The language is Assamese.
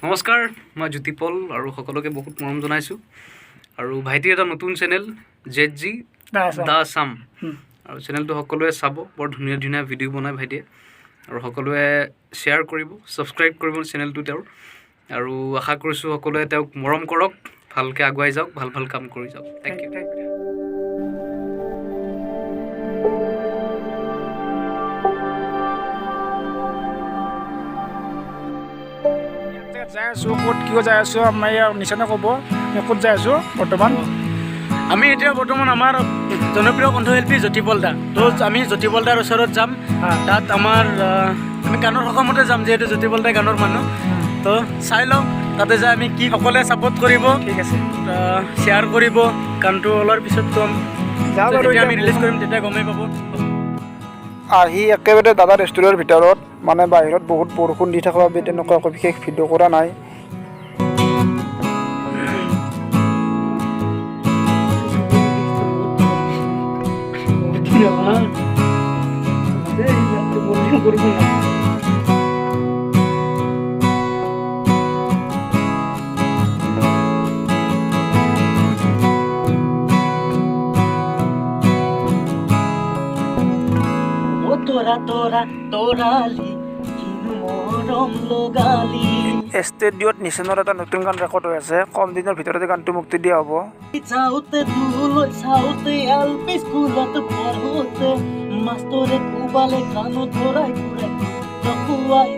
নমস্কাৰ, মই জ্যোতিপল আৰু সকলোকে বহুত মৰম জনাইছোঁ। আৰু ভাইটিৰ এটা নতুন চেনেল জেড জি দা আছাম, আৰু চেনেলটো সকলোৱে চাব। বৰ ধুনীয়া ধুনীয়া ভিডিঅ' বনায় ভাইটিয়ে, আৰু সকলোৱে শ্বেয়াৰ কৰিব, ছাবস্ক্ৰাইব কৰিব চেনেলটো তেওঁৰ। আৰু আশা কৰিছোঁ সকলোৱে তেওঁক মৰম কৰক, ভালকৈ আগুৱাই যাওক, ভাল ভাল কাম কৰি যাওক। Thank U. Thank U. যাই আছোঁ ক'ত, কিয় যাই আছোঁ, আমাৰ ইয়াৰ নিচানে ক'ব। আমি ক'ত যাই আছোঁ বৰ্তমান? আমি এতিয়া বৰ্তমান আমাৰ জনপ্ৰিয় কণ্ঠশিল্পী জ্যোতিপল দা, তো আমি জ্যোতিপল দাৰ ওচৰত যাম। তাত আমাৰ আমি গানৰ সকামতে যাম, যিহেতু জ্যোতিপল দাই গানৰ মানুহ। তো চাই লওঁ তাতে যাই আমি কি। সকলোৱে ছাপোৰ্ট কৰিব। ঠিক আছে। শ্বেয়াৰ কৰিব। গানটো ওলোৱাৰ পিছত ক'ম। যাওঁ বাৰু। যেতিয়া আমি ৰিলিজ কৰিম, তেতিয়া গমেই পাব। আহি একেবাৰে দাদা ৰেষ্টুৰেণ্টৰ ভিতৰত, মানে বাহিৰত বহুত বৰষুণ দি থকাৰ বাবে তেনেকুৱা একো বিশেষ ভিডিঅ' কৰা নাই। অ তৰা তৰা তৰালি, কিনো মৰম লগালি। ষ্টুডিঅ'ত নিচনৰ এটা নতুন গান ৰেকৰ্ড হৈ আছে। কম দিনৰ ভিতৰতে গানটো মুক্তি দিয়া হ'ব। যাওঁতে তোলৈ চাওঁতে, এল পি স্কুলত পঢ়োতে, মাষ্টৰে কোবালে কাণত ধৰাই ঘূৰাই খুৱাই।